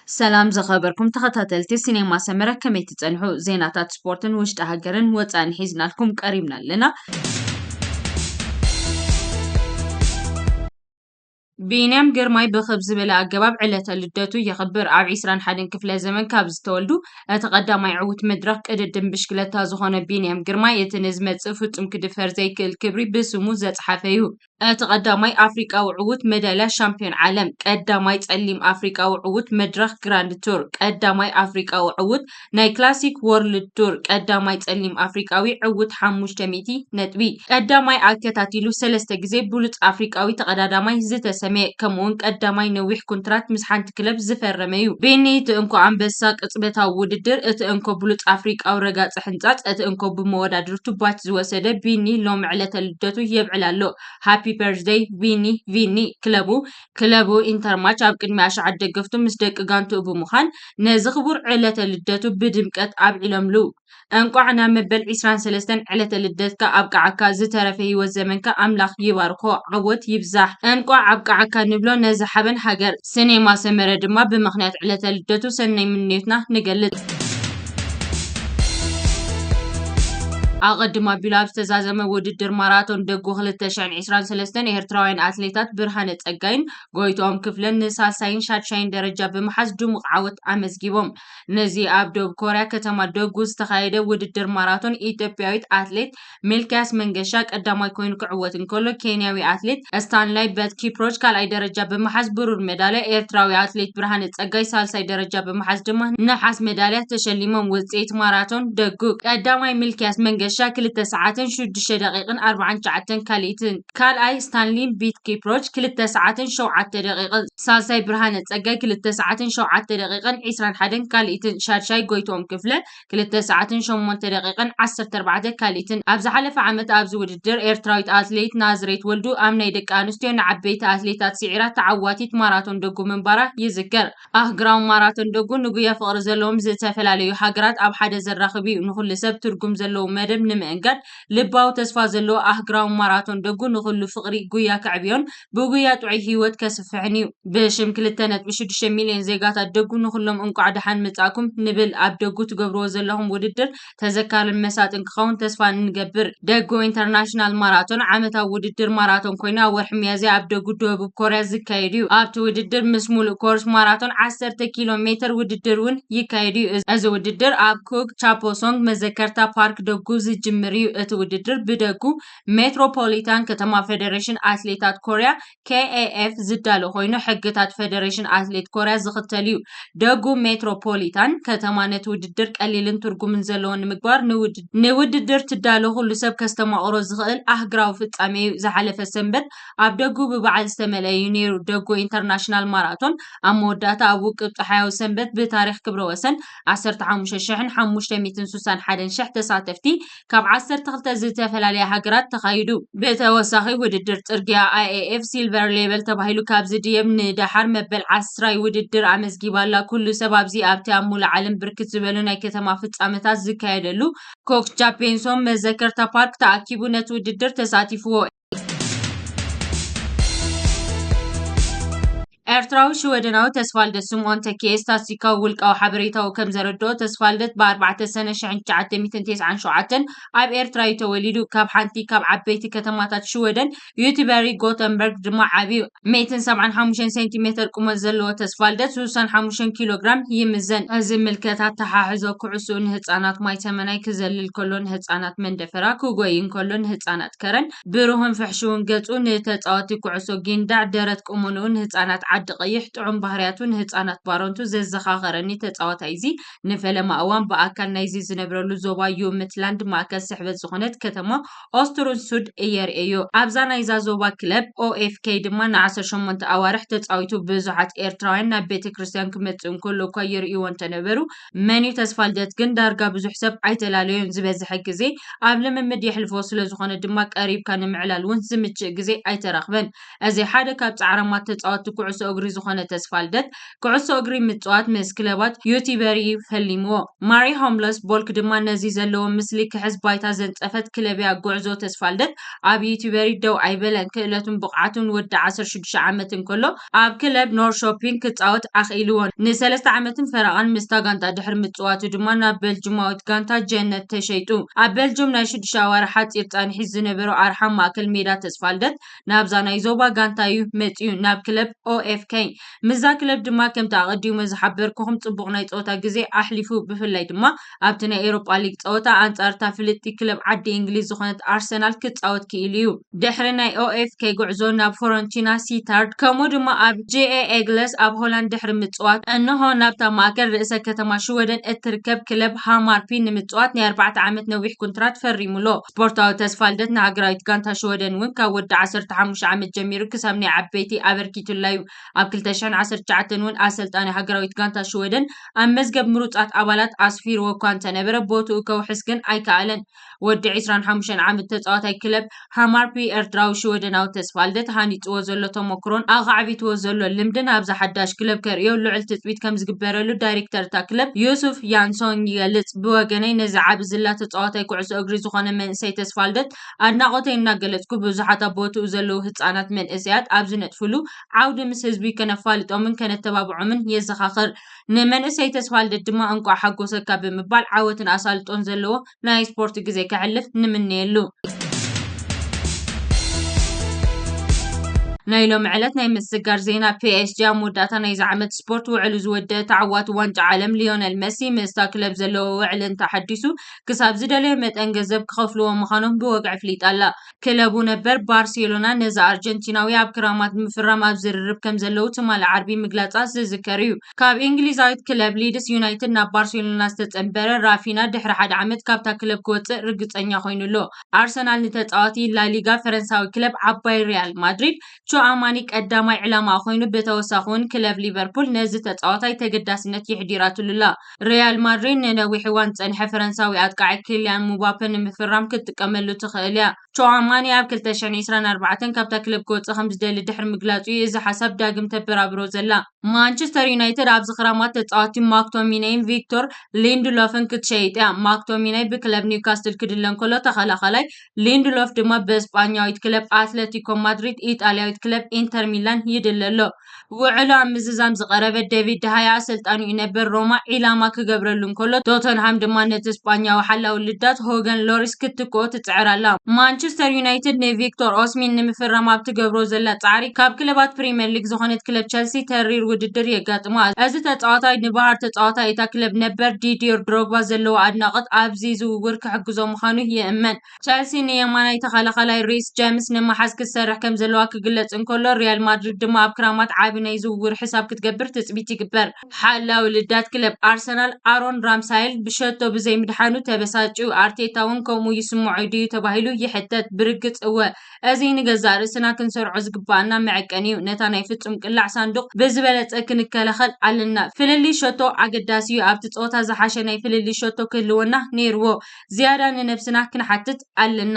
ሰላም ዝኸበርኩም ተኸታተልቲ ሲኔማ ሰመረ፣ ከመይ ትጸንሑ? ዜናታት ስፖርትን ውሽጢ ሃገርን ወጻእን ሒዝናልኩም ቀሪብና ኣለና። ቢንያም ግርማይ ብኽብ ዝበለ ኣገባብ ዕለተ ልደቱ የኽብር። ኣብ ዒስራን ሓደን ክፍለ ዘመን ካብ ዝተወልዱ እቲ ቀዳማይ ዕዉት መድረኽ ቅድድም ብሽክለታ ዝኾነ ቢንያም ግርማይ፣ እቲ ንዝመጽእ ፍጹም ክድፈር ዘይክእል ክብሪ ብስሙ ዘጽሓፈ እዩ። እቲ ቀዳማይ ኣፍሪቃዊ ዕዉት መዳልያ ሻምፒዮን ዓለም፣ ቀዳማይ ጸሊም ኣፍሪቃዊ ዕዉት መድረኽ ግራንድ ቱር፣ ቀዳማይ ኣፍሪቃዊ ዕዉት ናይ ክላሲክ ወርልድ ቱር፣ ቀዳማይ ጸሊም ኣፍሪቃዊ ዕዉት ሓሙሽተ ሚእቲ ነጥቢ፣ ቀዳማይ ኣከታቲሉ ሰለስተ ግዜ ብሉጽ ኣፍሪቃዊ ተቐዳዳማይ ዝተሰምየ፣ ከምኡውን ቀዳማይ ነዊሕ ኮንትራት ምስ ሓንቲ ክለብ ዝፈረመ እዩ። ቢኒ እቲ እንኮ ኣንበሳ ቅጽበታዊ ውድድር፣ እቲ እንኮ ብሉጽ ኣፍሪቃዊ ረጋጺ ሕንጻጽ፣ እቲ እንኮ ብመወዳድርቱ ባች ዝወሰደ ቢኒ ሎም ዕለተ ልደቱ የብዕል ኣሎ። ሃፒ በርዝደይ ቪኒ ቪኒ። ክለቡ ክለቡ ኢንተርማች ኣብ ቅድሚ ኣሽዓት ደገፍቱ ምስ ደቂ ጋንትኡ ብምዃን ነዚ ክቡር ዕለተ ልደቱ ብድምቀት ኣብዒሎምሉ። እንቋዕ ናብ መበል ዒስራን ሰለስተን ዕለተ ልደትካ ኣብቅዓካ፣ ዝተረፈ ህይወት ዘመንካ ኣምላኽ ይባርኮ፣ ዓወት ይብዛሕ። እንቋዕ ኣብቅዓካ ንብሎ ነዚ ሓበን ሃገር። ሲኔማ ሰመረ ድማ ብምኽንያት ዕለተ ልደቱ ሰናይ ምንዮትና ንገልጽ። ኣቐድም ኣቢሉ ኣብ ዝተዛዘመ ውድድር ማራቶን ደጉ ክልተ ሽሕን ዕስራን ሰለስተን ኤርትራውያን ኣትሌታት ብርሃነ ጸጋይን ጎይትኦም ክፍለን ንሳልሳይን ሻድሻይን ደረጃ ብምሓዝ ድሙቕ ዓወት ኣመዝጊቦም። ነዚ ኣብ ደቡብ ኮርያ ከተማ ደጉ ዝተኻየደ ውድድር ማራቶን ኢትዮጵያዊት ኣትሌት ሚልክያስ መንገሻ ቀዳማይ ኮይኑ ክዕወት እንከሎ፣ ኬንያዊ ኣትሌት ስታንላይ በት ኪፕሮጅ ካልኣይ ደረጃ ብምሓዝ ብሩር ሜዳልያ፣ ኤርትራዊ ኣትሌት ብርሃነ ጸጋይ ሳልሳይ ደረጃ ብምሓዝ ድማ ነሓስ ሜዳልያ ተሸሊሞም። ውጽኢት ማራቶን ደጉ ቀዳማይ ሚልክያስ መንገሻ ክልተ ሰዓትን ሽዱሽተ ደቂቕን ኣርባዓን ትሽዓተን ካልኢትን፣ ካልኣይ ስታንሊን ቢት ኪፕሮጅ ክልተ ሰዓትን ሸውዓተ ደቂቕን፣ ሳልሳይ ብርሃነ ጸጋይ ክልተ ሰዓትን ሸውዓተ ደቂቕን ዕስራን ሓደን ካልኢትን፣ ሻድሻይ ጎይትኦም ክፍለ ክልተ ሰዓትን ሸሞንተ ደቂቕን ዓሰርተ ኣርባዕተ ካልኢትን። ኣብ ዝሓለፈ ዓመት ኣብዚ ውድድር ኤርትራዊት ኣትሌት ናዝሬት ወልዱ ኣብ ናይ ደቂ ኣንስትዮ ንዓበይቲ ኣትሌታት ስዒራ ተዓዋቲት ማራቶን ደጉ ምንባራ ይዝከር። ኣህግራዊ ማራቶን ደጉ ንጉያ ፍቕሪ ዘለዎም ዝተፈላለዩ ሃገራት ኣብ ሓደ ዘራኽብ እዩ። ንኹሉ ሰብ ትርጉም ዘለዎ መደብ ንምእንጋድ ልባዊ ተስፋ ዘለዎ ኣህግራዊ ማራቶን ደጉ ንኹሉ ፍቕሪ ጉያ ከዕብዮን ብጉያ ጥዑይ ህይወት ከስፍሕን እዩ። ብሽም ክልተ ነጥቢ ሽዱሽተ ሚልዮን ዜጋታት ደጉ ንኹሎም እንቋዕ ደሓን መጻእኩም ንብል። ኣብ ደጉ ትገብርዎ ዘለኹም ውድድር ተዘካርን መሳጥን ክኸውን ተስፋ ንገብር። ደጉ ኢንተርናሽናል ማራቶን ዓመታዊ ውድድር ማራቶን ኮይኑ ኣብ ወርሒ ሚያዝያ ኣብ ደጉ ደቡብ ኮርያ ዝካየድ እዩ። ኣብቲ ውድድር ምስ ሙሉእ ኮርስ ማራቶን ዓሰርተ ኪሎ ሜትር ውድድር እውን ይካየድ እዩ። እዚ ውድድር ኣብ ኩክ ቻፖሶንግ መዘከርታ ፓርክ ደጉ ዝጅምር እዩ። እቲ ውድድር ብደጉ ሜትሮፖሊታን ከተማ ፌደሬሽን ኣትሌታት ኮርያ፣ ኬኤኤፍ፣ ዝዳሎ ኮይኑ፣ ሕግታት ፌደሬሽን ኣትሌት ኮርያ ዝኽተል እዩ። ደጉ ሜትሮፖሊታን ከተማ ነቲ ውድድር ቀሊልን ትርጉምን ዘለዎ ንምግባር ንውድ-፣ ንውድድር ትዳሎ ኩሉ ሰብ ከስተማቕሮ ዝኽእል ኣህግራዊ ፍጻሜ እዩ። ዝሓለፈ ሰንበት ኣብ ደጉ ብበዓል ዝተመልአ እዩ ነይሩ። ደጉ ኢንተርናሽናል ማራቶን ኣብ መወዳእታ ኣብ ውቅብ ጸሓያዊ ሰንበት ብታሪኽ ክብረ ወሰን ዓሰርተ ሓሙሽተ ሽሕን ሓሙሽተ ሚእትን ስሳን ሓደን ሽሕ ተሳተፍቲ ካብ ዓሰርተ ክልተ ዝተፈላለያ ሃገራት ተኻይዱ። ብተወሳኺ ውድድር ጽርግያ ኣይኤኤፍ ሲልቨር ሌበል ተባሂሉ ካብ ዝድየብ ንደሓር መበል ዓስራይ ውድድር ኣመዝጊባ ኣላ። ኩሉ ሰብ ኣብዚ ኣብቲ ኣብ ሙሉእ ዓለም ብርክት ዝበሉ ናይ ከተማ ፍጻመታት ዝካየደሉ ኮክስ ቻምፒየንሶም መዘከርታ ፓርክ ተኣኪቡ ነቲ ውድድር ተሳቲፍዎ። ኤርትራዊ ሽወደናዊ ተስፋልደት ስምኦን ተኪኤ ስታትስቲካዊ ውልቃዊ ሓበሬታኡ ከም ዘረድኦ፣ ተስፋልደት ብ ኣርባዕተ ሰነ ሽሕን ትሽዓተ ሚእትን ተስዓን ሸውዓተን ኣብ ኤርትራ እዩ ተወሊዱ። ካብ ሓንቲ ካብ ዓበይቲ ከተማታት ሽወደን ዩቲበሪ ጎተንበርግ ድማ ዓብዩ። ሚእትን ሰብዓን ሓሙሽተን ሴንቲሜተር ቁመት ዘለዎ ተስፋልደት፣ ስሳን ሓሙሽተን ኪሎ ግራም ይምዘን። እዚ ምልከታ ተሓሕዞ ኩዕሶ ንህጻናት ማይ ተመናይ ክዘልል ከሎ፣ ንህጻናት መንደፈራ ክጎይ እንከሎ፣ ንህጻናት ከረን ብሩህን ፍሕሹውን ገጹ ንተጻወቲ ኩዕሶ ጊንዳዕ ደረት ቁመንኡ ንህጻናት ዓዲ ቀይሕ ጥዑም ባህርያቱ ንህጻናት ባረንቱ ዘዘኻኸረኒ ተጻዋታይ እዚ ንፈለማ እዋን ብኣካል ናይዚ ዝነብረሉ ዞባ ዩምትላንድ ማእከል ስሕበት ዝኾነት ከተማ ኦስትሩንሱድ እየርእዮ። ኣብዛ ናይዛ ዞባ ክለብ ኦኤፍኬ ድማ ንዓሰርተ ሸሞንተ ኣዋርሕ ተጻዊቱ። ብዙሓት ኤርትራውያን ናብ ቤተ ክርስቲያን ክመጽኡ እንከሎ እኳ ይርእይዎ እንተነበሩ፣ መን እዩ ተስፋልደት ግን ዳርጋ ብዙሕ ሰብ ኣይተላለዮን። ዝበዝሐ ግዜ ኣብ ልምምድ የሕልፎ ስለ ዝኾነ ድማ ቀሪብካ ንምዕላል እውን ዝምችእ ግዜ ኣይተረኽበን። እዚ ሓደ ካብ ጻዕራማት ተጻወትቲ ኩዕሶ እግሪ ዝኾነ ተስፋልደት፣ ኩዕሶ እግሪ ምጽዋት ምስ ክለባት ዩቲበሪ እዩ ፈሊምዎ። ማሪ ሆምለስ ቦልክ ድማ ነዚ ዘለዎ ምስሊ ክሕዝ ባይታ ዘንጸፈት ክለብ እያ። ጉዕዞ ተስፋልደት ኣብ ዩቲበሪ ደው ኣይበለን። ክእለቱን ብቕዓቱን ወዲ ዓሰርተ ሽዱሽተ ዓመት እንከሎ ኣብ ክለብ ኖርሾፒንግ ክጻወት ኣኽኢልዎ። ንሰለስተ ዓመትን ፈረቓን ምስታ ጋንታ ድሕሪ ምጽዋቱ ድማ ናብ ቤልጅማዊት ጋንታ ጀነት ተሸይጡ። ኣብ ቤልጅም ናይ ሽዱሽተ ኣዋርሕ ሓጺር ጻንሒት ዝነበሮ ኣርሓ ማእከል ሜዳ ተስፋልደት ናብዛ ናይ ዞባ ጋንታ እዩ መጺኡ፣ ናብ ክለብ ኦኤፍኬ። ምስዛ ክለብ ድማ ከምቲ ኣቐዲሙ ዝሓበርኩኹም ጽቡቕ ናይ ጸወታ ግዜ ኣሕሊፉ፣ ብፍላይ ድማ ኣብቲ ናይ ኤውሮጳ ሊግ ጸወታ ኣንጻር እታ ፍልጥቲ ክለብ ዓዲ እንግሊዝ ዝኾነት ኣርሰናል ክጻወት ክኢሉ እዩ። ድሕሪ ናይ ኦኤፍኬ ጉዕዞ ናብ ፎረንቲና ሲታርድ ከምኡ ድማ ኣብ ጂኤ ኤግለስ ኣብ ሆላንድ ድሕሪ ምጽዋት፣ እንሆ ናብታ ማእከል ርእሰ ከተማ ሽወደን እትርከብ ክለብ ሃማርፒ ንምጽዋት ናይ ኣርባዕተ ዓመት ነዊሕ ኩንትራት ፈሪሙሎ። ስፖርታዊ ተስፋልደት ንሃገራዊት ጋንታ ሽወደን እውን ካብ ወዲ ዓሰርተ ሓሙሽተ ዓመት ጀሚሩ ክሳብ ናይ ዓበይቲ ኣበርኪቱላ እዩ። ኣብ ክልተ ሽሕን ዓሰርተ ትሽዓተን እውን ኣሰልጣኒ ሃገራዊት ጋንታ ሽወደን ኣብ መዝገብ ምሩጻት ኣባላት ኣስፊርዎ እኳ እንተነበረ፣ ቦትኡ ከውሕስ ግን ኣይከኣለን። ወዲ ዕስራን ሓሙሽተን ዓመት ተጻዋታይ ክለብ ሃማርፒ ኤርትራዊ ሽወደናዊ ተስፋልደት ሃኒጽዎ ዘሎ ተመክሮን ኣኻዕቢትዎ ዘሎ ልምድን ኣብዛ ሓዳሽ ክለብ ከርእዮ ልዑል ትጽቢት ከም ዝግበረሉ ዳይሬክተር እታ ክለብ ዩሱፍ ያንሶንግ ይገልጽ። ብወገነይ ነዚ ዓቢ ዝላ ተጻዋታይ ኩዕሶ እግሪ ዝኾነ መንእሰይ ተስፋልደት ኣድናቖተይ እናገለጽኩ፣ ብዙሓት ኣብ ቦትኡ ዘለዉ ህጻናት መንእሰያት ኣብ ዝነጥፍሉ ዓውዲ ምስ ህዝቢ ከነፋልጦምን ከነተባብዖምን የዘኻኽር። ንመንእሰይ ተስፋልደት ድማ እንቋዕ ሓጎሰካ ብምባል ዓወትን ኣሳልጦን ዘለዎ ናይ ስፖርት ግዜ ከሕልፍ ንምነየሉ። ናይ ሎሚ ዕለት ናይ ምስግጋር ዜና። ፒኤስጂ ኣብ መወዳእታ ናይዚ ዓመት ስፖርት ውዕሉ ዝወደአ ተዓዋቲ ዋንጫ ዓለም ሊዮነል መሲ ምስታ ክለብ ዘለዎ ውዕሊ እንተሓዲሱ ክሳብ ዝደለዮ መጠን ገንዘብ ክኸፍልዎ ምዃኖም ብወግዒ ኣፍሊጣ ኣላ። ክለቡ ነበር ባርሴሎና ነዚ ኣርጀንቲናዊ ኣብ ክራማት ንምፍራም ኣብ ዝርርብ ከም ዘለዉ ትማሊ ዓርቢ ምግላጻ ዝዝከር እዩ። ካብ እንግሊዛዊት ክለብ ሊድስ ዩናይትድ ናብ ባርሴሎና ዝተጸንበረ ራፊና ድሕሪ ሓደ ዓመት ካብታ ክለብ ክወጽእ ርግጸኛ ኮይኑ ኣሎ። ኣርሰናል ንተጻዋቲ ላሊጋ ፈረንሳዊ ክለብ ዓባይ ሪያል ማድሪድ ቹኣማኒ ቀዳማይ ዕላማ ኮይኑ፣ ብተወሳኺ እውን ክለብ ሊቨርፑል ነዚ ተጻዋታይ ተገዳስነት ይሕዲራትሉ ኣላ። ሪያል ማድሪድ ንነዊሕ እዋን ዝጸንሐ ፈረንሳዊ ኣጥቃዒ ኪልያን ሙባፔ ንምፍራም ክትጥቀመሉ ትኽእል እያ። ቹኣማኒ ኣብ ክልተ ሽሕን ዕስራን ኣርባዕተን ካብታ ክለብ ክወጽእ ከም ዝደሊ ድሕሪ ምግላጹ እዩ እዚ ሓሳብ ዳግም ተበራብሮ ዘላ። ማንቸስተር ዩናይትድ ኣብዚ ክራማት ተጻወትቲ ማክቶሚነይን ቪክቶር ሊንድሎፍን ክትሸይጥ እያ። ማክቶሚነይ ብክለብ ኒውካስትል ክድለ እንከሎ፣ ተኸላኻላይ ሊንድሎፍ ድማ ብስጳኛዊት ክለብ ኣትለቲኮ ማድሪድ፣ ኢጣልያዊት ክለብ ኢንተር ሚላን ይድለ ኣሎ። ውዕሉ ኣብ ምዝዛም ዝቐረበ ዴቪድ ደሃያ ኣሰልጣኒኡ ነበር ሮማ ዒላማ ክገብረሉ እንከሎ፣ ቶተንሃም ድማ ነቲ ስጳኛዊ ሓላዊ ልዳት ሆገን ሎሪስ ክትክኦ ትጽዕር ኣላ። ማንቸስተር ዩናይትድ ንቪክቶር ኦስሚን ንምፍራም ኣብ ትገብሮ ዘላ ጻዕሪ፣ ካብ ክለባት ፕሪምየር ሊግ ዝኾነት ክለብ ቸልሲ ተሪር ውድድር የጋጥማ። እዚ ተጻዋታይ ንባህር ተጻዋታይ እታ ክለብ ነበር ዲዲር ድሮግባ ዘለዎ ኣድናቖት ኣብዚ ዝውውር ክሕግዞ ምዃኑ ይእመን። ቸልሲ ንየማናይ ተኸላኻላይ ሪስ ጀምስ ንምሓዝ ክትሰርሕ ከም ዘለዋ ክግለጽ እንከሎ፣ ሪያል ማድሪድ ድማ ኣብ ክራማት ዓቢ ናይ ዝውውር ሕሳብ ክትገብር ትጽቢት ይግበር። ሓላዊ ልዳት ክለብ ኣርሰናል ኣሮን ራምሳይል ብሸቶ ብዘይምድሓኑ ተበሳጭዩ። ኣርቴታ እውን ከምኡ ይስምዖ ድዩ ተባሂሉ ይሕተት። ብርግጽ እወ፣ እዚ ንገዛእ ርእስና ክንሰርዖ ዝግባኣና መዐቀኒ እዩ። ነታ ናይ ፍጹም ቅላዕ ሳንዱቕ ብዝበለጸ ክንከላኸል ኣለና። ፍልልይ ሸቶ ኣገዳሲ እዩ። ኣብቲ ጸወታ ዝሓሸ ናይ ፍልልይ ሸቶ ክህልወና ነይርዎ። ዝያዳ ንነብስና ክንሓትት ኣለና።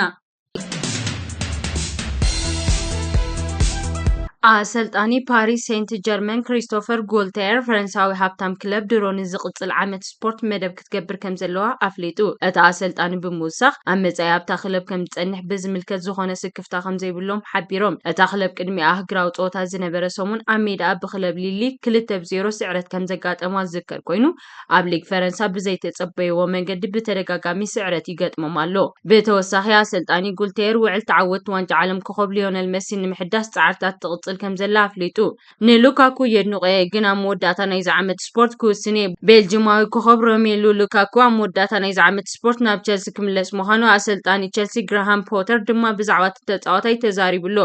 ኣሰልጣኒ ፓሪስ ሴንት ጀርመን ክሪስቶፈር ጎልቴር፣ ፈረንሳዊ ሃብታም ክለብ ድሮ ንዝቕጽል ዓመት ስፖርት መደብ ክትገብር ከም ዘለዋ ኣፍሊጡ። እቲ ኣሰልጣኒ ብምውሳኽ፣ ኣብ መጻኢ ኣብታ ክለብ ከም ዝጸንሕ ብዝምልከት ዝኾነ ስክፍታ ከም ዘይብሎም ሓቢሮም። እታ ክለብ ቅድሚ ኣህግራዊ ጸወታ ዝነበረ ሰሙን ኣብ ሜዳኣ ብክለብ ሊሊ ክልተ ብ ዜሮ ስዕረት ከም ዘጋጠማ ዝዝከር ኮይኑ፣ ኣብ ሊግ ፈረንሳ ብዘይተጸበይዎ መንገዲ ብተደጋጋሚ ስዕረት ይገጥሞም ኣሎ። ብተወሳኺ ኣሰልጣኒ ጉልቴር ውዕል ተዓወትቲ ዋንጫ ዓለም ኮኸብ ሊዮነል መሲ ንምሕዳስ ጻዕርታት ትቕጽል ከም ዘላ ኣፍሊጡ። ንሉካኩ የድንቖ እየ፣ ግን ኣብ መወዳእታ ናይዚ ዓመት ስፖርት ክውስን እየ። ቤልጂማዊ ኮኸብ ሮሜሉ ሉካኩ ኣብ መወዳእታ ናይዚ ዓመት ስፖርት ናብ ቸልሲ ክምለስ ምዃኑ ኣሰልጣኒ ቸልሲ ግራሃም ፖተር ድማ ብዛዕባ እቲ ተጻዋታይ ተዛሪቡ ኣሎ።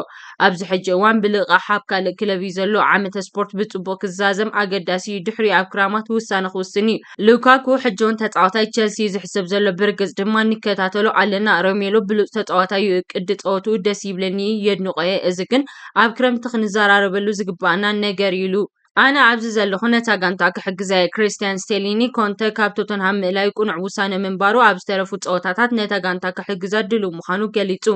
ኣብዚ ሕጂ እዋን ብልቓሕ ኣብ ካልእ ክለብ እዩ ዘሎ። ዓመተ ስፖርት ብጽቡቕ ክዛዘም ኣገዳሲ እዩ። ድሕሪኡ ኣብ ክራማት ውሳነ ክውስን እዩ። ሉካኩ ሕጂ እውን ተጻዋታይ ቸልሲ እዩ ዝሕሰብ ዘሎ። ብርግጽ ድማ ንከታተሎ ኣለና። ሮሜሎ ብሉጽ ተጻዋታይ እዩ። ቅዲ ጸወትኡ ደስ ይብለኒ፣ የድንቖ እየ። እዚ ግን ኣብ ክረምቲ ክንዘራረበሉ ዝግባኣና ነገር እዩ ኢሉ። ኣነ ኣብዚ ዘለኹ ነታ ጋንታ ክሕግዛ እየ። ክሪስቲያን ስቴሊኒ ኮንተ ካብ ቶተንሃም ምእላዩ ቅኑዕ ውሳነ ምንባሩ ኣብ ዝተረፉ ጸወታታት ነታ ጋንታ ክሕግዛ ድሉው ምዃኑ ገሊጹ።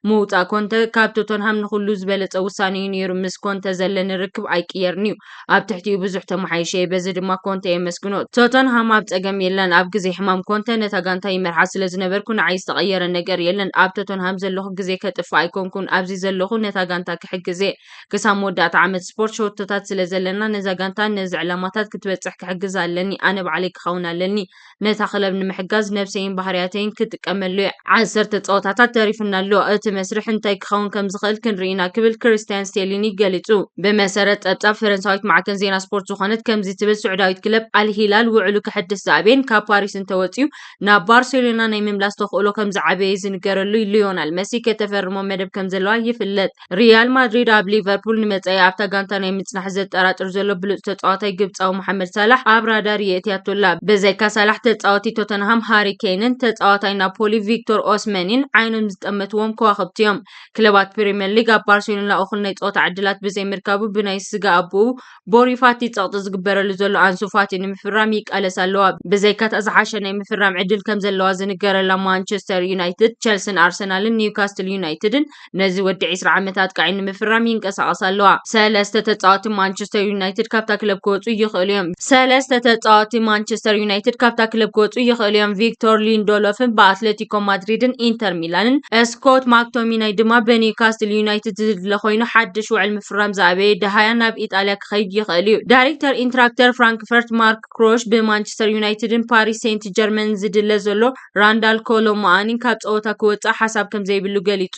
ምውጻእ ኮንተ ካብ ቶተንሃም ንኹሉ ዝበለጸ ውሳነ እዩ ነይሩ። ምስ ኮንተ ዘለኒ ርክብ ኣይቅየርን እዩ። ኣብ ትሕቲኡ ብዙሕ ተመሓይሸ እየ። በዚ ድማ ኮንተ የመስግኖ። ቶተንሃም ኣብ ጸገም የለን። ኣብ ግዜ ሕማም ኮንተ ነታ ጋንታ ይመርሓ ስለ ዝነበርኩ ንዓይ ዝተቐየረ ነገር የለን። ኣብ ቶተንሃም ዘለኹ ግዜ ከጥፍእ ኣይኮንኩን። ኣብዚ ዘለኹ ነታ ጋንታ ክሕግዝ እየ። ክሳብ መወዳእታ ዓመት ስፖርት ሸቶታት ስለ ዘለና ነዛ ጋንታ ነዚ ዕላማታት ክትበጽሕ ክሕግዝ ኣለኒ። ኣነ ባዕለይ ክኸውን ኣለኒ። ነታ ክለብ ንምሕጋዝ ነብሰይን ባህርያተይን ክጥቀመሉ እየ። ዓሰርተ ጸወታታት ተሪፉና ኣሎ። እቲ መስርሕ እንታይ ክኸውን ከም ዝኽእል ክንርኢ ኢና ክብል ክሪስቲያን ስቴሊኒ ገሊጹ። ብመሰረት ጸብጻብ ፈረንሳዊት ማዕከን ዜና ስፖርት ዝኾነት ከምዚ ትብል ስዑዳዊት ክለብ ኣልሂላል ውዕሉ ክሕድስ ዝኣበየን ካብ ፓሪስ እንተወጺኡ ናብ ባርሴሎና ናይ ምምላስ ተኽእሎ ከም ዝዓበየ ዝንገረሉ ሊዮናል መሲ ከተፈርሞ መደብ ከም ዘለዋ ይፍለጥ። ሪያል ማድሪድ ኣብ ሊቨርፑል ንመጻኢ ኣብታ ጋንታ ናይ ምጽናሕ ዘጠራጥር ዘሎ ብሉጽ ተጻዋታይ ግብጻዊ መሓመድ ሳላሕ ኣብ ራዳር የእትያቶ ኣላ። ብዘይካ ሳላሕ ተጻወቲ ቶተንሃም ሃሪ ኬንን ተጻዋታይ ናፖሊ ቪክቶር ኦስመኒን ዓይኖም ዝጠመትዎም ከዋኽብቲ እዮም። ክለባት ፕሪምየር ሊግ ኣብ ባርሴሎና እኹል ናይ ጸወታ ዕድላት ብዘይምርካቡ ብናይ ስጋ ኣቦኡ ቦሪፋቲ ጸቕጢ ዝግበረሉ ዘሎ ኣንሱ ፋቲ ንምፍራም ይቃለስ ኣለዋ። ብዘይካታ ዝሓሸ ናይ ምፍራም ዕድል ከም ዘለዋ ዝንገረላ ማንቸስተር ዩናይትድ፣ ቸልስን ኣርሰናልን ኒውካስትል ዩናይትድን ነዚ ወዲ ዕስራ ዓመት ኣጥቃዒ ንምፍራም ይንቀሳቐሳ ኣለዋ። ሰለስተ ተጻወቲ ማንቸስተር ዩናይትድ ካብታ ክለብ ክወጹ ይኽእሉ እዮም። ሰለስተ ተጻወቲ ማንቸስተር ዩናይትድ ካብታ ክለብ ክወጹ ይኽእሉ እዮም። ቪክቶር ሊንዶሎፍን ብኣትሌቲኮ ማድሪድን ኢንተር ሚላንን፣ ስኮት ማክቶሚናይ ድማ ብኒውካስትል ዩናይትድ ዝድለ ኮይኑ ሓድሽ ውዕል ምፍራም ዝኣበየ ደሃያ ናብ ኢጣልያ ክኸይድ ይኽእል እዩ። ዳይሬክተር ኢንትራክተር ፍራንክፈርት ማርክ ክሮሽ ብማንቸስተር ዩናይትድን ፓሪስ ሴንት ጀርመን ዝድለ ዘሎ ራንዳል ኮሎ ሙኣኒን ካብ ጸወታ ክወጽእ ሓሳብ ከም ዘይብሉ ገሊጹ።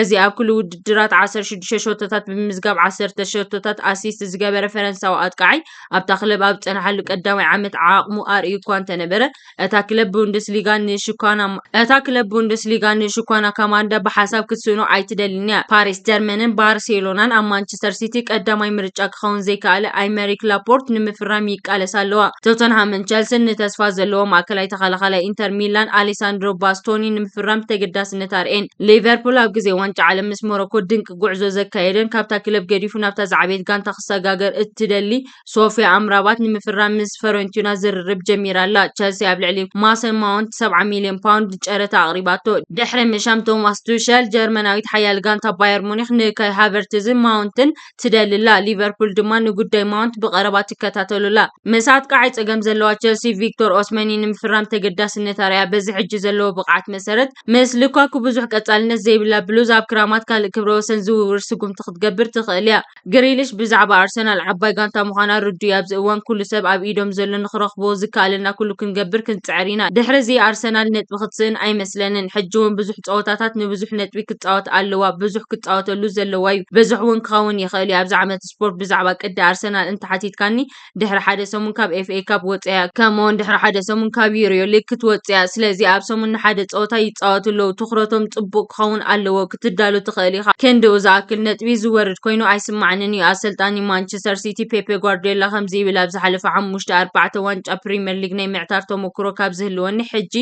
እዚ ኣብ ኩሉ ውድድራት ዓሰርተ ሽዱሽተ ሸቶታት ብምምዝጋብ ዓሰርተ ሸቶታት ኣሲስት ዝገበረ ፈረንሳዊ ኣጥቃዓይ ኣብታ ክለብ ኣብ ዝጸንሓሉ ቀዳማይ ዓመት ዓቕሙ ኣርእዩ እኳ እንተነበረ፣ እታ ክለብ ቡንደስሊጋ ንሽኳና እታ ክለብ ቡንደስሊጋ ንሽኳና ካማንዳ ብሓሳብ ክትስእኖ ኣይትደልን እያ። ፓሪስ ጀርመንን ባርሴሎናን ኣብ ማንቸስተር ሲቲ ቀዳማይ ምርጫ ክኸውን ዘይከኣለ ኣይመሪክ ላፖርት ንምፍራም ይቃለሳ ኣለዋ። ቶተንሃምን ቸልስን ንተስፋ ዘለዎ ማእከላይ ተኸላኻላይ ኢንተር ሚላን ኣሌሳንድሮ ባስቶኒ ንምፍራም ተገዳስነት ኣርእየን። ሊቨርፑል ኣብ ግዜ ዋንጫ ዓለም ምስ ሞሮኮ ድንቂ ጉዕዞ ዘካየደን ካብታ ክለብ ገዲፉ ናብታ ዝዓበየት ጋንታ ክሰጋገር እትደሊ ሶፊያ ኣምራባት ንምፍራም ምስ ፈረንቲና ዝርርብ ጀሚራ ኣላ። ቸልሲ ኣብ ልዕሊ ማሰን ማውንት ሰብዓ ሚልዮን ፓውንድ ጨረታ ኣቕሪባቶ። ድሕሪ ምሻም ቶማስ ቱሸል ጀርመናዊት ሓያል ጋንታ ባየር ሙኒክ ንካይ ሃቨርትዝን ማውንትን ትደሊ ኣላ። ሊቨርፑል ድማ ንጉዳይ ማውንት ብቐረባ ትከታተሉ ኣላ። ምስ ኣጥቃዓይ ጸገም ዘለዋ ቸልሲ ቪክቶር ኦስመኒ ንምፍራም ተገዳስነት ኣርያ። በዚ ሕጂ ዘለዎ ብቕዓት መሰረት ምስ ሉካኩ ብዙሕ ቀጻልነት ዘይብላ ብሉዝ ኣብ ክራማት ካልእ ክብረ ወሰን ዝውውር ስጉምቲ ክትገብር ትኽእል እያ። ግሪሊሽ ብዛዕባ ኣርሰናል ዓባይ ጋንታ ምዃና ርዱእ እዩ። ኣብዚ እዋን ኩሉ ሰብ ኣብ ኢዶም ዘሎ ንኽረኽቦ ዝከኣለና ኩሉ ክንገብር ክንጽዕር ኢና። ድሕሪ እዚ ኣርሰናል ነጥቢ ክትስእን ኣይመስለንን። ሕጂ እውን ብዙሕ ጸወታታት ንብዙሕ ነጥቢ ክትጻወት ኣለዋ። ብዙሕ ክትጻወተሉ ዘለዋ እዩ። ብዙሕ እውን ክኸውን ይኽእል እዩ። ኣብዚ ዓመት ስፖርት ብዛዕባ ቅዲ ኣርሰናል እንተሓቲትካኒ ድሕሪ ሓደ ሰሙን ካብ ኤፍ ኤ ካፕ ወጽያ እያ። ከምኡውን ድሕሪ ሓደ ሰሙን ካብ ዩሮ ሊግ ክትወጽእ እያ። ስለዚ ኣብ ሰሙን ንሓደ ጸወታ ይጻወቱ ኣለዉ። ትኹረቶም ጽቡቕ ክኸውን ኣለዎ። ክትዳሎ ትኽእል ኢኻ። ክንድኡ ዝኣክል ነጥቢ ዝወርድ ኮይኑ ኣይስማዓንን እዩ። ኣሰልጣኒ ማንቸስተር ሲቲ ፔፔ ጓርዲዮላ ከምዚ ይብል፣ ኣብ ዝሓለፈ ሓሙሽተ ኣርባዕተ ዋንጫ ፕሪምየር ሊግ ናይ ምዕታር ተመክሮ ካብ ዝህልወኒ ሕጂ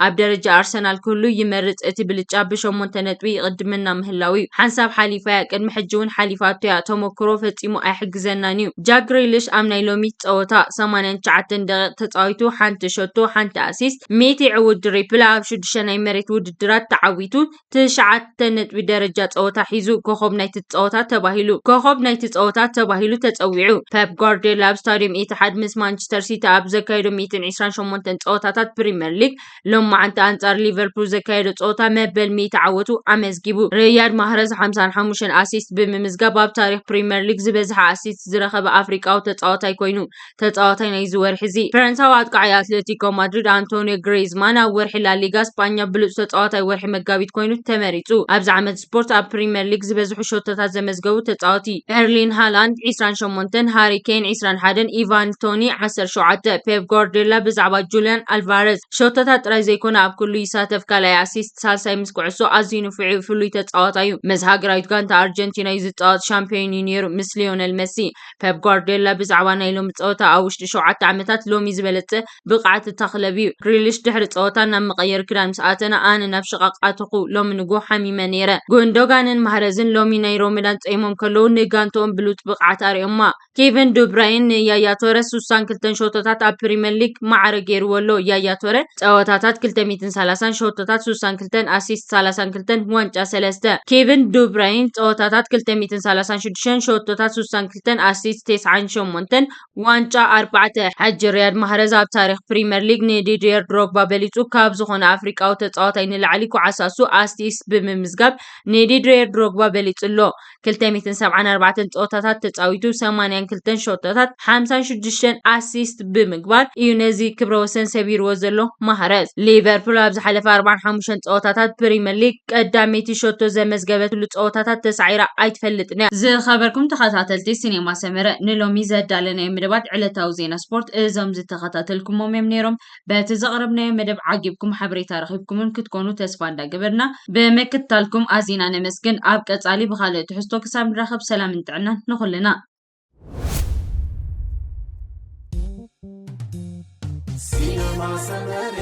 ኣብ ደረጃ ኣርሰናል ክህሉ ይመርጽ። እቲ ብልጫ ብሸሞንተ ነጥቢ ይቕድመና ምህላው እዩ። ሓንሳብ ሓሊፋ እያ፣ ቅድሚ ሕጂ እውን ሓሊፋቶ እያ። ተመክሮ ፈጺሙ ኣይሕግዘናን እዩ። ጃክ ግሪሊሽ ኣብ ናይ ሎሚ ጸወታ ሰማንያን ትሽዓተን ደቂቕ ተጻዊቱ፣ ሓንቲ ሸቶ፣ ሓንቲ ኣሲስት፣ ሚእቲ ዕዉት ድሪፕል፣ ኣብ ሽዱሽተ ናይ መሬት ውድድራት ተዓዊቱ፣ ትሽዓተ ነጥቢ ደረጃ ጸወታ ሒዙ ኮኾብ ናይቲ ጸወታ ተባሂሉ ኮኾብ ናይቲ ጸወታ ተባሂሉ ተጸዊዑ። ፔፕ ጓርዲዮላ ኣብ ስታዲየም ኢትሓድ ምስ ማንቸስተር ሲቲ ኣብ ዘካየዶ ሚእትን ዕስራን ሸሞንተን ጸወታታት ፕሪምየር ሊግ ሎማዓንቲ ኣንጻር ሊቨርፑል ዘካየዶ ጸወታ መበል ሚእቲ ዓወቱ ኣመዝጊቡ። ሪያድ ማህረዝ ሓምሳን ሓሙሽተን ኣሲስት ብምምዝጋብ ኣብ ታሪኽ ፕሪምየር ሊግ ዝበዝሐ ኣሲስት ዝረኸበ ኣፍሪቃዊ ተጻዋታይ ኮይኑ ተጻዋታይ ናይዚ ወርሒ እዚ። ፈረንሳዊ ኣጥቃዓይ ኣትሌቲኮ ማድሪድ ኣንቶኒዮ ግሪዝማን ኣብ ወርሒ ላሊጋ ስጳኛ ብሉጽ ተጻዋታይ ወርሒ መጋቢት ኮይኑ ተመሪጹ። ኣብዚ ዓመት ስፖርት ኣብ ፕሪምየር ሊግ ዝበዝሑ ሸቶታት ዘመዝገቡ ተጻወቲ ኤርሊን ሃላንድ ዕስራን ሸሞንተን፣ ሃሪ ኬን ዕስራን ሓደን፣ ኢቫን ቶኒ ዓሰርተ ሸውዓተ። ፔፕ ጓርዲዮላ ብዛዕባ ጁልያን ኣልቫረዝ ሸቶታት ጥራይ ዘይኮነ ኣብ ኩሉ ይሳተፍ፣ ካልኣይ ኣሲስት፣ ሳልሳይ ምስ ኩዕሶ ኣዝዩ ንፉዕ እዩ፣ ፍሉይ ተጻዋታይ እዩ። ምስ ሃገራዊት ጋንታ ኣርጀንቲና እዩ ዝጻወት፣ ሻምፒዮን እዩ ነይሩ ምስ ሊዮነል መሲ። ፔፕ ጓርዲዮላ ብዛዕባ ናይ ሎሚ ጸወታ ኣብ ውሽጢ ሸውዓተ ዓመታት ሎሚ ዝበለጸ ብቕዓት እታ ክለብ እዩ። ግሪሊሽ ድሕሪ ጸወታ ናብ መቐየሪ ክዳን ምስ ኣተና ኣነ ናብ ሽቓቕ ኣተኹ፣ ሎሚ ንግሆ ሓሚመ ነይረ። ጉንዶጋንን ማህረዝን ሎሚ ናይ ሮመዳን ጸይሞም ከለዉ ንጋንትኦም ብሉጽ ብቕዓት ኣርእዮማ። ኬቨን ዱብራይን ንያያ ቶረ ስሳን ክልተን ሸቶታት ኣብ ፕሪምየር ሊግ ማዕረ ገይርዎ ኣሎ። ያያ ቶረ ጸወታታት ክልተ ሚእትን ሰላሳን ሸቶታት ስሳን ክልተን ኣሲስት ሰላሳን ክልተን ዋንጫ ሰለስተ። ኬቨን ዱብራይን ጸወታታት ክልተ ሚእትን ሰላሳን ሽዱሽተን ሸቶታት ስሳን ክልተን ኣሲስት ተስዓን ሸሞንተን ዋንጫ ኣርባዕተ። ሕጂ ሪያድ ማህረዝ ኣብ ታሪኽ ፕሪምየር ሊግ ንዲድየር ድሮግባ በሊጹ ካብ ዝኾነ ኣፍሪቃዊ ተጻዋታይ ንላዕሊ ኩዓሳሱ ኣሲስት ብምምዝጋብ ንዲድየር ድሮግባ በሊጹ ኣሎ። ክልተ ሚእትን ሰብዓን ኣርባዕተን ጸወታታት ተጻዊቱ ሰማንያን ክልተን ሸቶታት ሓምሳን ሽዱሽተን ኣሲስት ብምግባር እዩ ነዚ ክብረ ወሰን ሰቢርዎ ዘሎ ማህረዝ። ሊቨርፑል ኣብ ዝሓለፈ ኣርባዓን ሓሙሽተን ጸወታታት ፕሪምየር ሊግ ቀዳመይቲ ሸቶ ዘመዝገበትሉ ጸወታታት ተሳዒራ ኣይትፈልጥን እያ። ዝኸበርኩም ተኸታተልቲ ሲኔማ ሰመረ፣ ንሎሚ ዘዳለናዮ መደባት ዕለታዊ ዜና ስፖርት እዞም ዝተኸታተልኩሞም እዮም ነይሮም። በቲ ዘቕረብናዮ መደብ ዓጊብኩም ሓበሬታ ረኺብኩምን ክትኮኑ ተስፋ እንዳገበርና ብምክትታልኩም ኣዚና ነመስግን። ኣብ ቀጻሊ ብኻልእ ትሕዝቶ ክሳብ ንራኸብ ሰላምን ጥዕናን ንኹልና። ሲነማ ሰመረ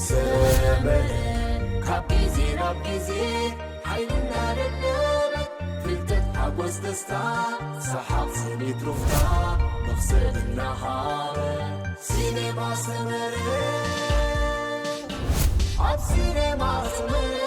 ሰመረ ካብ ግዜ ናብ ግዜ ሓይልና ደደበ ፍልጠት ሓጎስ ደስታ ሰሓቕ ስኒት ሩፍታ መኽሰብ እናሃበ ሲነማ ሰመረ ኣብ ሲነማ ሰመረ